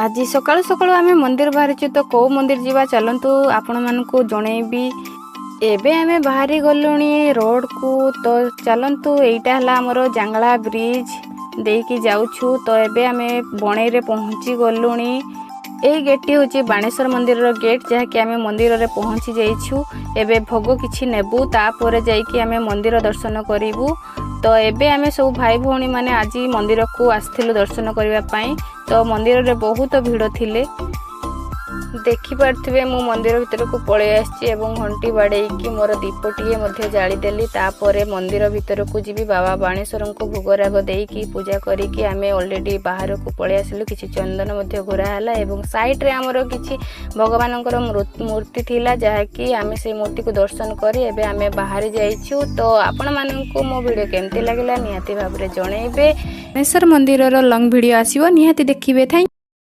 ଆଜି ସକାଳୁ ସକାଳୁ ଆମେ ମନ୍ଦିର ବାହାରିଛୁ। ତ କେଉଁ ମନ୍ଦିର ଯିବା, ଚାଲନ୍ତୁ ଆପଣମାନଙ୍କୁ ଜଣେଇବି। ଏବେ ଆମେ ବାହାରି ଗଲୁଣି ରୋଡ଼କୁ। ତ ଚାଲନ୍ତୁ, ଏଇଟା ହେଲା ଆମର ଜାଙ୍ଗଳା ବ୍ରିଜ ଦେଇକି ଯାଉଛୁ। ତ ଏବେ ଆମେ ବଣେଇରେ ପହଞ୍ଚି ଗଲୁଣି। ଏଇ ଗେଟ୍ଟି ହେଉଛି ବାଣେଶ୍ୱର ମନ୍ଦିରର ଗେଟ୍, ଯାହାକି ଆମେ ମନ୍ଦିରରେ ପହଞ୍ଚି ଯାଇଛୁ। ଏବେ ଭୋଗ କିଛି ନେବୁ, ତାପରେ ଯାଇକି ଆମେ ମନ୍ଦିର ଦର୍ଶନ କରିବୁ। ତ ଏବେ ଆମେ ସବୁ ଭାଇ ଭଉଣୀମାନେ ଆଜି ମନ୍ଦିରକୁ ଆସିଥିଲୁ ଦର୍ଶନ କରିବା ପାଇଁ। ତ ମନ୍ଦିରରେ ବହୁତ ଭିଡ଼ ଥିଲେ। ଦେଖିପାରୁଥିବେ, ମୁଁ ମନ୍ଦିର ଭିତରକୁ ପଳେଇ ଆସିଛି ଏବଂ ଘଣ୍ଟି ବାଡ଼େଇକି ମୋର ଦୀପଟିଏ ମଧ୍ୟ ଜାଳିଦେଲି। ତାପରେ ମନ୍ଦିର ଭିତରକୁ ଯିବି। ବାବା ବାଣେଶ୍ୱରଙ୍କୁ ଭୋଗରାଗ ଦେଇକି, ପୂଜା କରିକି ଆମେ ଅଲରେଡ଼ି ବାହାରକୁ ପଳେଇ ଆସିଲୁ। କିଛି ଚନ୍ଦନ ମଧ୍ୟ ଘୋରା ହେଲା ଏବଂ ସାଇଡ଼୍ରେ ଆମର କିଛି ଭଗବାନଙ୍କର ମୂର୍ତ୍ତି ଥିଲା, ଯାହାକି ଆମେ ସେଇ ମୂର୍ତ୍ତିକୁ ଦର୍ଶନ କରି ଏବେ ଆମେ ବାହାରି ଯାଇଛୁ। ତ ଆପଣମାନଙ୍କୁ ମୋ ଭିଡ଼ିଓ କେମିତି ଲାଗିଲା, ନିହାତି ଭାବରେ ଜଣେଇବେ। ବାଣେଶ୍ୱର ମନ୍ଦିରର ଲଙ୍ଗ୍ ଭିଡ଼ିଓ ଆସିବ, ନିହାତି ଦେଖିବେ। Thank.